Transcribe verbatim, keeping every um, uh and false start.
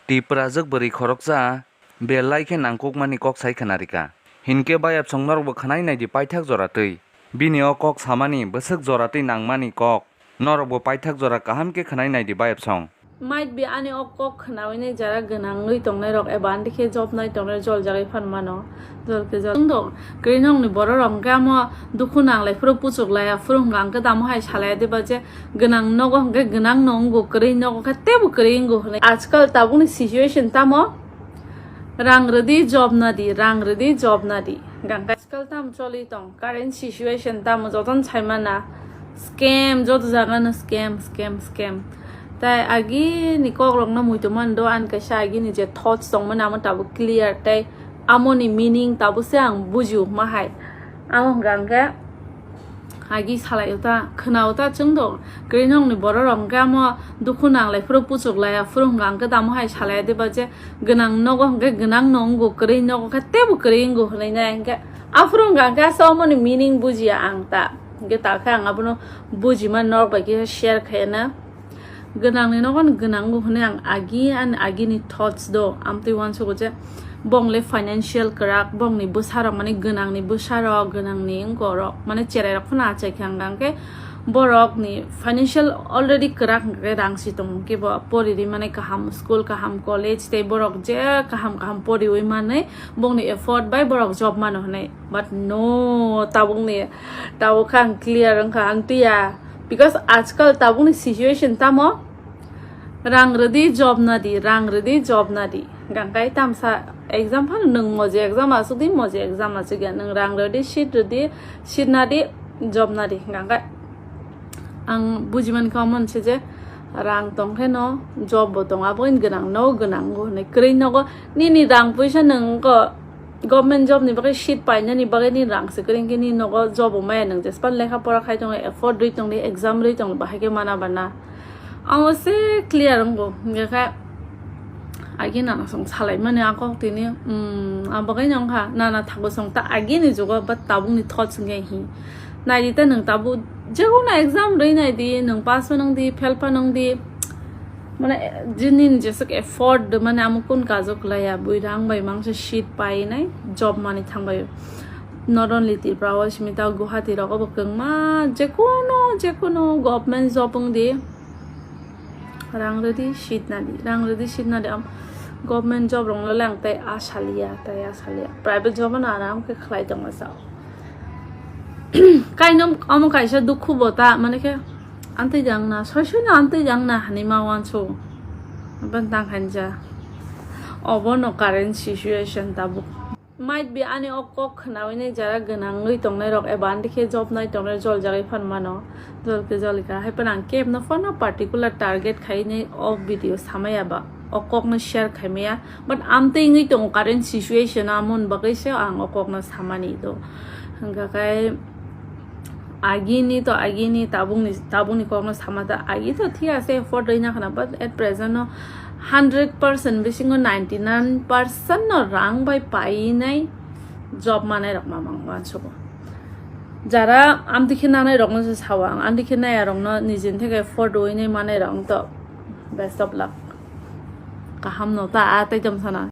Tiprajwk bwrwi khoroksa belai khe nangkukmani kok sai khna rika. Hinkhe bayapsong norokbo khwnai naidi paithak jora twi. Bini o kok samani bwswk jora twi nangmani kok. Norokbo paithak jora kaham khe khwnai naidi bayapsong. Might be ani o kok khnaui nai jara gwnangwi tongnai rok eba ani khe job nai tongnai jol jagwi phan mano. Jol khe jol. Chwng do, kwrwi nokni borok rok hwnkhe amo dukhu nanglai phuru puchuk laiya phuru hwnkha hwnkhe tamo hai salaiya diba je gwnang nogo hwnkhe gwnang no wngo, kwrwi nogo khe teibo kwrwi wngo hwnwi. Ajkal tabukni situation tamo? Rang rwdi job nadi, rang rwdi job nadi. Gangkai. Ajkal tamo choli tong, current situation tamo jotono saimana. Scam, joto jagano scam, scam, scam. Tai agini kokrokno muitu mando, ani kaisa agini je thoughts tongmani amo tabuk clear, tai amoni meaning tabuk se ang bujio mahai. Amo hwnkha hwnkhe agi salai uta, khwna uta chwngdo, kwrwi nokni borok rok hwnkhe amo dukhu nanglai phuru puchuk laiya phuru hwnkha hwnkhe tamo hai salaiya diba je gwnang nogo hwnkhe gwnang no wngo, kwrwi nogo khe teibo kwrwi wngo hwnwi nai hwnkhe aphuru hwnkha hwnkhe asa omoni meaning bujiya ang ta. Hwnkhe ta khe ang abono bujima norok bai khe share khaina. Gwnangni nogo no gwnang wngo hwnwi ang agi ani agini thoughts do amtwi uansugo je bong le financial kwrak, bongni bwsa rok mane gwnangni bwsa rok, gwnangni wngko rok mane cherai rok phano achai khe ang hwnkhe borokni financial already kwrak hwnkhe rang si tongo khe bo pori ri mane kaham school, kaham college tei borok je kaham kaham poriwi manwi bongni effort bai borok job mano hwnwi. But no, tabukni, tabuk khe ang clear wngkha, ang twiya. Because ajkal tabukni situation tamo? Rang rwdi job nadi, rang rwdi job nadi. Gangkai tamsa exam phano nwng moje exam aswk di, moje exam aswk ya. Nwng rang rwdi, seat rwdi, seat nadi, job nadi. Gangkai ang bujimankha omo se je rang tongkhe no job bo tongo, abo wngwi gwnang no gwnang wngo hwnwi kwrwi nogo nini rang puisa nwng wngkha. Government job ni bagwi seat painani bagwi ni rang se kwrwi hwnkhe ni nogo job bo maya nwng jespan lekha pora khai tongo, effort rwi tongdi, exam rwi tongdi, bahai khe mana bana. Amo se clear wngo hwnkhe khe agi nana song salai mani a kok tini, um, a bagwi no wngkha nana thago song ta agi ni jugo but tabuk ni thoughts hwnkhe hi naidi ta nwng tabuk jekono exam rwi naidi, nwng pass pha nwng di, fail pha nwng di, mane, jini ni jeswk effort, mane, amo kun kajo kwlaiya, bui rang bai mangsa seat painai, job mani thangbai. Not only Tripura o, simi ta Guwahati rogo bo kwbangma, jekono, jekono government job wng di, rang rwdi seat nadi, rang rwdi seat nadi, am, government job rok no le ang tai asaliya, tai asaliya, private job no aram khe khlai tongma sao. Kaino omo kaisa dukhu bo ta, mane khe, amtwi jang na, soi soi no amtwi jang na hani ma uansu. Ban tang hanja. Obo no current situation tabuk. Might be ani o kok khnaui nai jara gwnangwi tongnai rok eba ani khe job nai tongnai jol jagwi phan mano. Jol khe jol kha. Hai phano ang kebno phano particular target khai nai o video samaya ba. O kok no share khai maya. But amtwi wngwi tongo current situation amon bagwi se ang o kok no samani do. Hwnkha khe agini to agini tabukni, tabukni kokno sama ta agi to thik ase effort rwina khana, but at present no hundred percent bisingo ninety nine percent no rang bai painai job manai rok mamang uansugo. Jara amtwi khe nanai rokno se sao ang, amtwi khe naya rokno nijini theke effort rwinai manai rok to best of luck. Kaham no ta a taitam sana.